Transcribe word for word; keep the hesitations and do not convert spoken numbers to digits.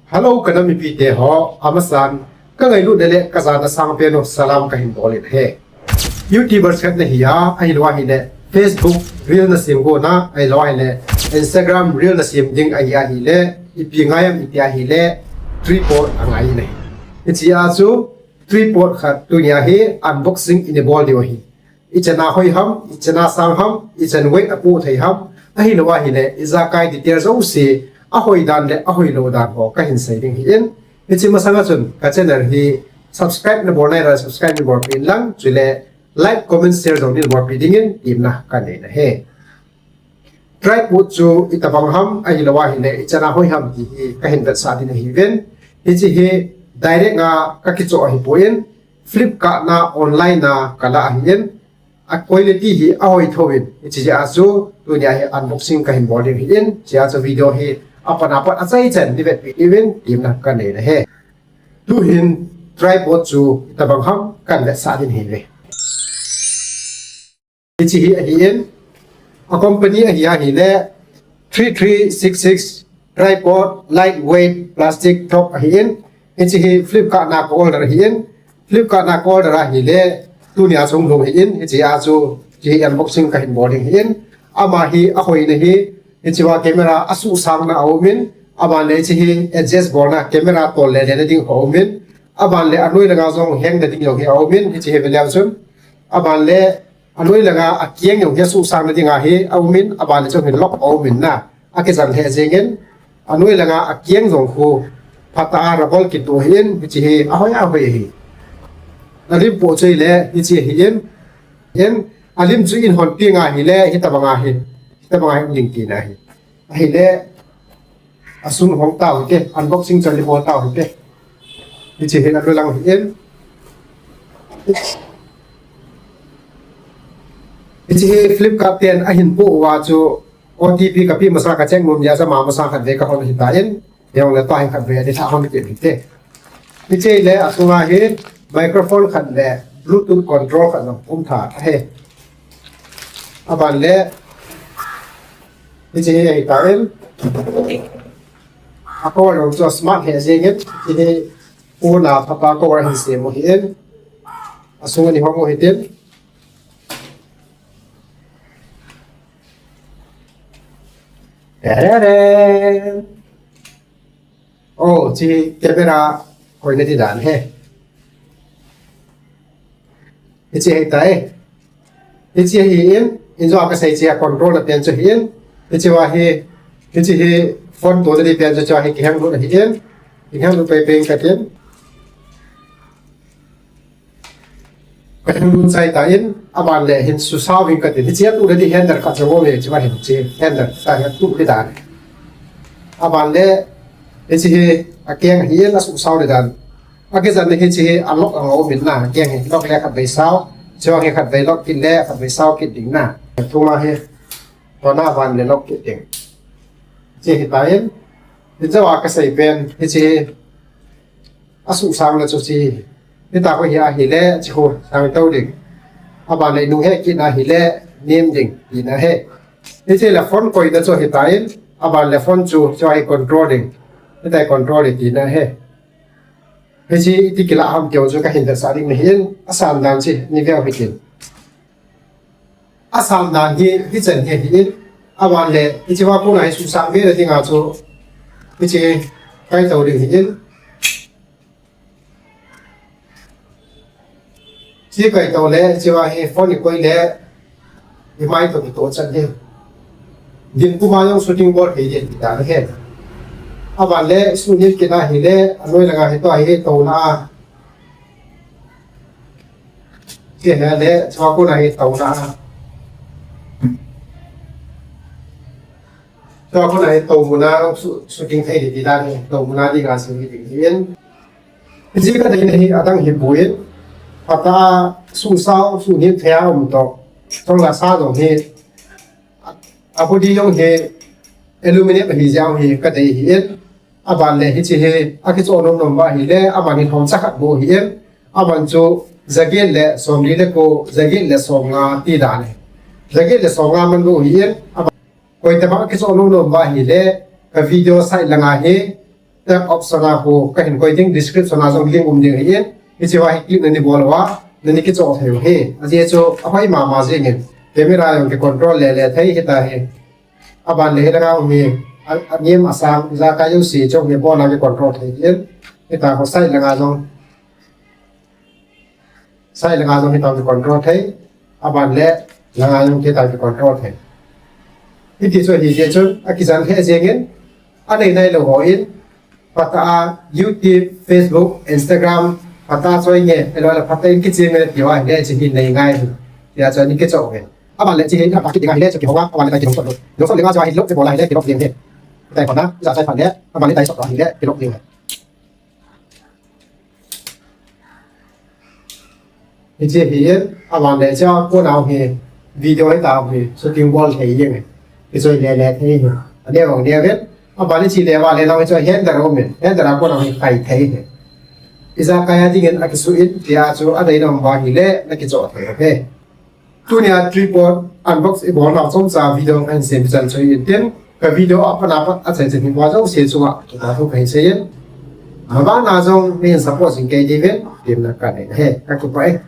Hello, ka nam mipite ho, amasan, ka ngailutna le ka jana sangpen u salam kahin bol in ahi. YouTuber khat nahi a, ahilouleh Facebook reel nasem go na, ahilouleh Instagram reel nasem ding ahi ahileh, ipi ngai ham iti ahileh, tripod angai in ahi. Hiche a chu tripod khat tunia hi unboxing ina bol diu ahi. Ichan a hoi ham, ichan a sang ham, ichan weight apoh thei ham, ahilouleh ijakai detail jouse, ahoi dan le ahoi lou dan ho kahin sei ding ahin. Hiche masanga chun ka channel hi subscribe nabol nailou le subscribe nabol peh in lang, chule like, comment, share jong nabol peh dingin temna kanei in ahi. Tripod chu itobang ham, ahilouleh ichan a hoi ham ti hi kahin vetsah ding ahiuvin. Hiche hi direct a kakichoh ahipon, Flipkart a online a kala ahin, a quality hi ahoi thouvin, hiche jeh a chu tunia hi unboxing kahin bol ding ahin, hiche a chu video hi apat apat achaichan neivetpeh diuvin temna kanei in ahi. Tuhin tripod chu itobang ham kahin vetsah ding ahiuve. Hiche hi ahin, a company ahi ahileh three three six six tripod lightweight plastic top ahin, hiche hi Flipkart a ka order ahin, Flipkart a ka order ahileh tunia chunglhung ahin, hiche a chu hiche unboxing kahin bol ding ahin, ama hi ahoina hi, hiche a camera asuhsangna aumin, aban le hiche hi adjust bolna camera tol le lena ding aumin, aban le anoi langa jong hengna ding jong hi aumin, hiche hi veleu chun, aban le anoi langa akeng jong hi asuhsangna dinga hi aumin, aban le chun hi lock aumin na, akichan lheh jengin, anoi langa akeng jong khu phatah a rubber kit u ahin, hiche hi ahoi ahoi ahi. Alim poh chu ahileh hiche ahin, in, alim chu in hon peh nga ahileh hitobang ahi, hitobang ahi ding tina ahi. Ahileh, asun hong tau hite, unboxing chu nabol tau hite. Hiche hi alu lang ahin. Hiche hi Flipkart ten ahin poh uva chu O T P kapeh masa ka check nom jeh a chu ama masa khatvei kahon ahitan. Hijongle tua hi khatvei adih tha hon kit hite. Hiche le asunga hi microphone khat le Bluetooth control khat jong um tha ahi. Aban le, hiche hi ahitan. A cover jong chu smart lheh jengin, hiche hi pona phatah a cover hin sem u ahin. Asunga nihong u hitin. Tarara! Oh, hiche camera hoina ding dan ahi. Hiche ahitai. Hiche ahin, in jong kasei hiche a control na pen chu ahin. Hiche uva hi, hiche hi phone tona ding pen chu hiche uva hi kihenglut ahin. Kihenglut pei pei katin. Kahenglut chai tan, aban le hin susau ving katin. Hiche a tuna ding handle khat jong aume, hiche uva hin hiche handle tah hi tu ding dan. Aban le, hiche hi akeng ahin asusau ding dan. Akichan le hiche hi a lock jong aumin na, akeng hi lock le khatvei sau. Hiche uva hi khatvei lock kit le khatvei sau kit ding na. Tuma hi, tuna aban le lock kit ding. Hiche ahitan, hiche uva kasei pen, hiche hi asusangna chu hiche. Hitia khu hi ahile, hiche khu sang tou ding. Aban le nung he kit na hile, nem ding, tina ahi. Hiche le phone koina chu hitan, aban le phone chu, chu hi control ding. Hitia control ding tina ahi. Hiche iti kilah ham ti jong chu kahin vetsah ding ahin, asan dan chu, nei veu hitin. Asan dan hi, hichan hi ahin, aban le, hiche uva kona hi susang vena dinga chu, hiche kai tou ding ahin. Hiche kai tou le, hiche uva hi phone ikoi le, imai toh kitoh chan ahi. Din puma jong shooting bol thei ding ti dan ahi. Aban le, suhnem kit na hile, anoi langa hi tua hi touna a. Hiche hi le, chua kona hi touna. Chua kona hi tou muna, su-, shooting thei ding ti dan hi, tou muna dinga seiyin. Hiche kadeina hi adang hipoi. Phatah a susau, suhnem thei a um toh. Chule sa jong hi. A body jong hi aluminium ahi jeh a hi kadei ahin. Aban le hiche hi akichoh nom nom uva ahile, aban hi lhomcha khat bou ahin. Aban chu jaget le somli le ko, jaget le somnga ti dan ahi. Jaget le somnga man bou ahin. Aban koi tabang akichoh nom nom uva ahile, ka video side langa hi Contact option a khu kahin koi ding, description a jong link um ding ahin. Hiche a hi click nani bol uva, nani kichoh thei u ahi. Ajeh chu ahoi mama jengin. Camera jong kicontrol lele thei hita hi. Aban le hilanga um hi, a, anem asang, ijakai jouse chu mi bol a kicontrol thei ahin. Hita khu side langa jong. Side langa jong hitam kicontrol thei. Aban le langa jong hitam kicontrol thei. Hiti chu hiti chun, akijan lheh jengin, anei nailou hon, phatah a YouTube, Facebook, Instagram, phatah a choi nge, ahilou le phatah in kichim nge, tia hile chu hi nei ngai hi. Tia chu ani kichoh nge. Aban le chu hi, apha kit ding ahile chu kihong a, aban le tai kihong sot lou. Kihong sot le nga chu ahilou chu bol ahile kilou ding hi. Tai kona, ja chai phat le, aban le tai sot ahile, kilou ding hi. Hiche hi in, aban le cha ko nau hi, video hi ta hi, shooting bol thei jeng. Kichoi lele thei hi. Aneo aneo in, aban le chu le va le nau chu handle um in, handle a ko nau hi khai thei hi. Ijakai a dingin akisu in, tia chu adei nom uva hile, nakichoh thei hi. Tunia tripod unbox ibol nau chomcha video kahin sem chan chu ahin tin, ka video a pat a pat achai chan hi uva jouse chunga, kipah thu kahin sei in. Mabana jong neihin support jing kei diuvin, temna kanei ahi, kakipah e.